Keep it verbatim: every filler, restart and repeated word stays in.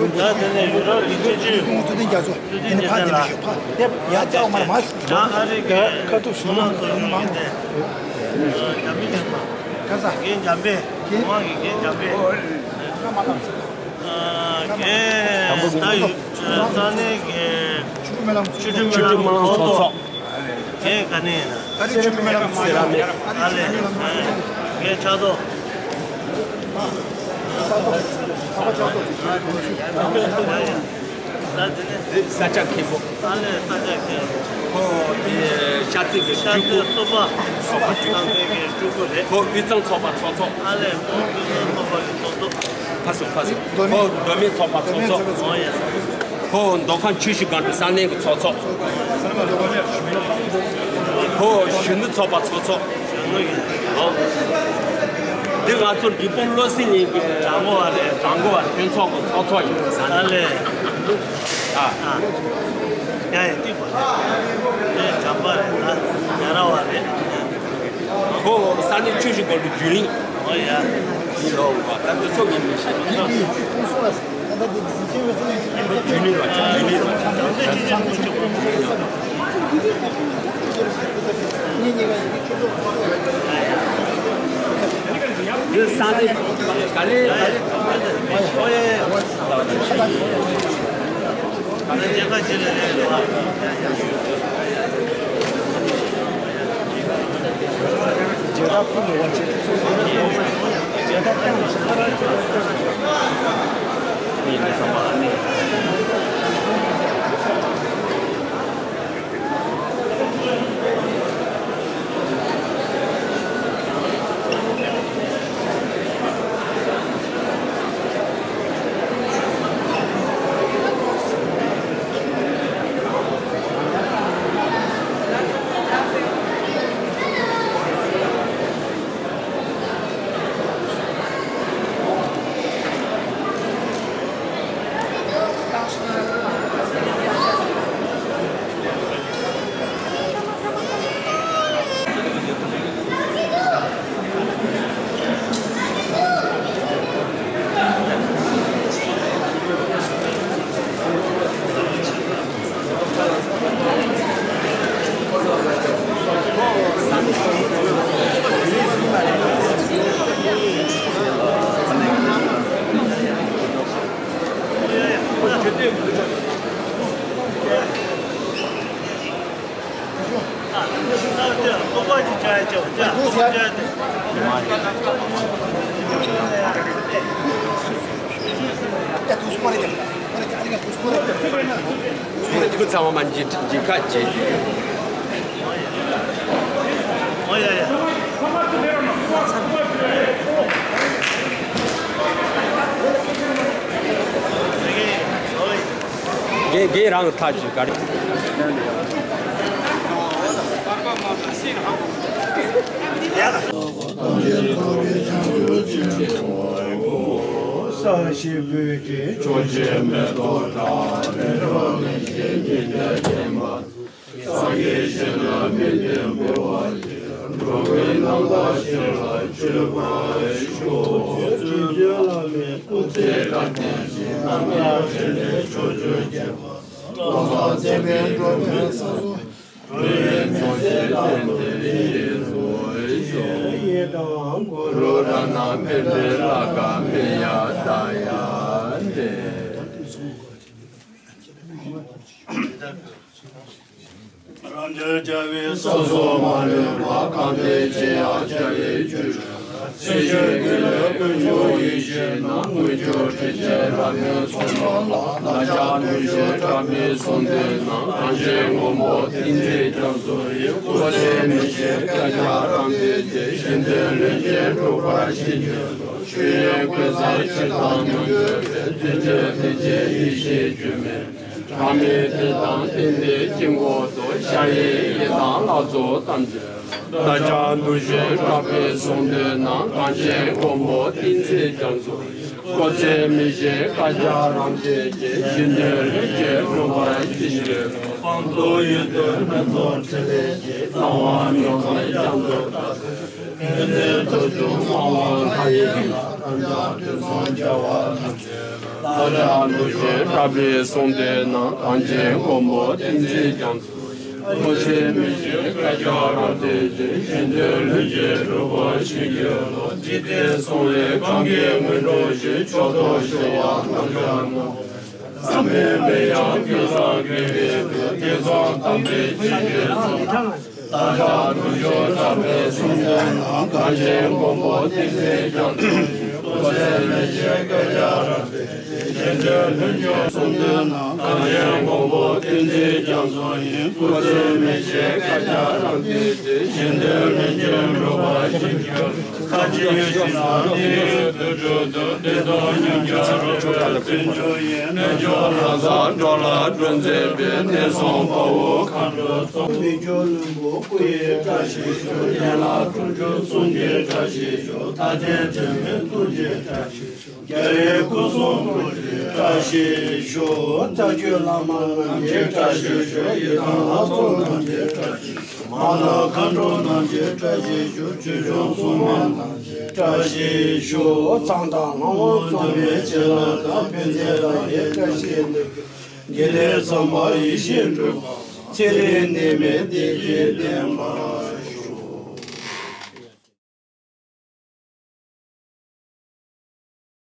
ད་དེ་ནས་ཡུ་རོབ་ཀྱི་སྤྱི་འཐུས་ཚུལ་ལྡན་རྒྱ་མཚོ་དེ་ནས་ཕ་དེ་འདྲ་ཞུ་ཕ་དེ་ཡ་ཅག་མར་མ་ཞུ་ཁ་ཐུག་ཞུ་ན་ཁ་ཐུག་ཞུ་ན་ག་ས་རྒན་འཇམ་དཔལ་རྒན་མང་གི་རྒན་འཇམ་དཔལ། ཨ། རྒན་ད་ཡོད། ས་གནས་ཀྱི་ཆུ་ཁྲི་སྨོན་ལམ་ཚོགས་གཙོ། རྒན་ག་ནས་ཡིན་ན། ཨ་རི་ཆུ་ཁྲི་སྨོན་ལམ་ཚོགས་གཙོ། ཨ་ལེ། རྒན་ཕྱག་རྡོར། ད་དེ་ནས་འདི་ས་སྐྱ་མཁན་པོ། ཨ་ལེ་ས་སྐྱ་མཁན། ཁོ་འདི་ཤར་རྩེ་གི་ཤར་རྩེ་སྤྲུལ་སྐུ། སོག་པོ་སྤྲུལ་སྐུ། ཤར་རྩེ་གི་སྤྲུལ་སྐུ་རེད། ཁོ་དབུས་གཙང་ཚོགས་པ་ཚོགས་གཙོ། ཨ་ལེ་ཁོ་དབུས་གཙང་ཚོགས་པ་གི་ཚོགས་གཙོ། ཕ་སུ་ཕ་སུ། ཁོ་མདོ་སྨད་ཚོགས་པ་ཚོགས་གཙོ། ཨོ་ཡ། ཁོ་མདོ་ཁམས་ཆུ་བཞི་སྒང་དྲུག་ས་གནས་ཀྱི་ཚོགས་གཙོ། ཁོ་གཞོན་ནུ་ཚོགས་པ་ཚོགས་གཙོ། གཞོན་ནུ་ཡིན། ཨོ། འདི་ང་ཚོ་འབྲས་སྤུངས་བློ་གསལ་གླིང་གི་བྲག་འགོ་བ་རེད། བྲག་འགོ་བ་ལྷན་ཚོགས་ཀྱི་ཚོགས་གཙོ་ཡིན། ས་ཨ་ལེ། ཨ། ཨ། ཡ་ཡ་ཏི་བ་རེད། དེ་བྱམས་པ་རེད། ད་ཡ་ར་བ་རེད། ཁོ་ས་གནས་ཆུ་བཞི་སྒང་དྲུག་རྒྱུན་གླིང་། ཨོ་ཡ། ཡིན་ལོ། ད་འདི་ཚོ་ངས་མི་ཤེས། ཁོ་ཚང་མ་མཇལ་མཇལ་ཁ་བྱེད། རྒན་རྒན་རང་ཐག་ཆོད་ག་རེ། རྒྱལ་བའི་ས་སོགས་མ་ལུས་པ། གང་དེ་ཅི་ཡང་རྒྱལ་བའི་རྒྱུད་ལ། སྲིད་ཞིའི་རྒྱུད་ལ་དཀོན་མཆོག་ཡེ་ཤེས་རྣམས། དངོས་གྱུར་དྲིན་ཅན་རབ་གནས་ཚོགས་རྣམས་ལ། བདག་ཀྱང་ཐུགས་བཞེད་དྲན་པས་གསོལ་འདེབས་ན། གངས་ཅན་མགོན་པོ་བསྟན་འཛིན་རྒྱ་མཚོ་ཡི། སྐུ་ཚེ་མི་ཤིགས་བསྐལ་བརྒྱར་རབ་བརྟན་ཅིང་། གཞན་དོན་ལྷུན་གྱིས་འགྲུབ་པར་བྱིན་གྱིས་རློབས། ཆོས་དབྱིངས་སྐུ་གསལ་ཕྱིར་བལྟ་མྱང་གྲོལ་བའི། དོན་མཛད་ཐུགས་རྗེའི་ཡེ་ཤེས་སྒྱུ་མའི་གྲངས་མེད་དེ་དང་ལྡན་པའི་དཀྱིལ་འཁོར་དུ། ཞལ་གྱིས་ཡི་དམ་ལྷ་ཚོགས་ཐམས་ཅད་ལ། བདག་ཀྱང་ཐུགས་བཞེད་དྲན་པས་གསོལ་འདེབས་ན། གངས་ཅན་མགོན་པོ་བསྟན་འཛིན་རྒྱ་མཚོ་ཡི། སྐུ་ཚེ་མི་ཤིགས་བསྐལ་བརྒྱར་རབ་བརྟན་ཅིང་། གཞན་དོན་ལྷུན་གྱིས་འགྲུབ་པར་བྱིན་གྱིས་རློབས། སྤངས་རྟོགས་ཡོན་ཏན་སྨན་མཚོ་འཕྲིན་ལས་ཀྱི། གསང་བ་མྱུར་མཁྱེན་རྒྱ་མཚོ་ལྟ་བུའི། ཐུགས་བརྩེ་ཐུགས་སྤྱོད་སྨྲ་བ་མཐའ་ཡས་ལ། དམ་བཅའ་ཐོས་བསམ་བྱ་བ་ཐམས་ཅད་ལ། བདག་ཀྱང་ཐུགས་བཞེད་དྲན་པས་གསོལ་འདེབས་ན། གངས་ཅན་མགོན་པོ་བསྟན་འཛིན་རྒྱ་མཚོ་ཡི། སྐུ་ཚེ་མི་ཤིགས་བསྐལ་བརྒྱར་རབ་བརྟན་ཅིང་། གཞན་དོན་ལྷུན་གྱིས་འགྲུབ་པར་བྱིན་གྱིས་རློབས། འཇིག་རྟེན་གསུམ་ལས་གང་གི་ངན་འགྲོ་ཞི། མཆོག་ཏུ་ཞི་བ་རྣམ་པར་སྨིན། བསམ་པའི་མི་ཡང་ཀུན་བཟང་དགེ་བའི་བུ། དེང་སང་དམ་པའི་ཆོས་ཀྱི་ཚོགས། བདག་ཀྱང་ཐུགས་བཞེད་དྲན་པས་གསོལ་འདེབས་ན། གངས་ཅན་མགོན་པོ་བསྟན་འཛིན་རྒྱ་མཚོ་ཡི། སྐུ་ཚེ་མི་ཤིགས་བསྐལ་བརྒྱར་རབ་བརྟན་ཅིང་། གཞན་དོན་ལྷུན་གྱིས། གསོལ་འདེབས་ན། གངས་ཅན་མགོན་པོ་བསྟན་འཛིན་རྒྱ་མཚོ་ཡི། སྐུ་ཚེ་མི་ཤིགས་བསྐལ་བརྒྱར་རབ་བརྟན་ཅིང་། གཞན་དོན་ལྷུན་གྱིས་འགྲུབ་པར་བྱིན་གྱིས། མཁའ་སྤྱོད་ཕྱི་ནང་གནས་ཡུལ་དུར་ཁྲོད་དུ། བདེ་སྟོང་མྱུར་མགྱོགས་རོལ་པའི་བརྩོན་འགྲུས་ཡིས། རྣལ་འབྱོར་ལྷ་བསངས་འགྲོ་ལ་སྒྲོལ་མཛད་པའི། ནད་སོང་དཔའ་བོ་མཁའ་འགྲོ་ཚོགས། མི་བསྐྱོད་ལྷུན་པོ་སྐུ་ཡི་བཀྲ་ཤིས་ཤོག་ཡན་ལག་དྲུག་ཅུ་ཟུང་གི་བཀྲ་ཤིས་ཤོག་མཐའ་རྟེན་དྲི་མེད་ཐུགས་རྗེའི་བཀྲ་ཤིས་ཤོག་རྒྱལ་བའི་སྐུ་གསུང་ཐུགས་ཀྱི་བཀྲ་ཤིས་ཤོག་རྩ་བརྒྱུད་བླ་མ་རྣམས་ཀྱི་བཀྲ་ཤིས་ཤོག་ཡི་དམ་ལྷ་ཚོགས་རྣམས་ཀྱི་བཀྲ་ཤིས་ཤོག་མ་ཎི་མཁའ་འགྲོ་རྣམས་ཀྱི་བཀྲ་ཤིས་ཤོག་ཆོས་སྐྱོང་སྲུང་མ་རྣམས་ཀྱི་བཀྲ་ཤིས་ཤོག་ཚངས་དང་ལྷ་མོ་འཛོམས་པའི་བྱིན་རླབས་དང་། བསྟན་འཛིན་རབ་རྒྱས་བཀྲ་ཤིས་ལེགས། དགེ་ལེགས་ཚངས་པ་ཡེ་ཤེས་སྤྲུལ་པ། ཚེ་རིང་ནད་མེད་བདེ་སྐྱིད་ལྡན་པ།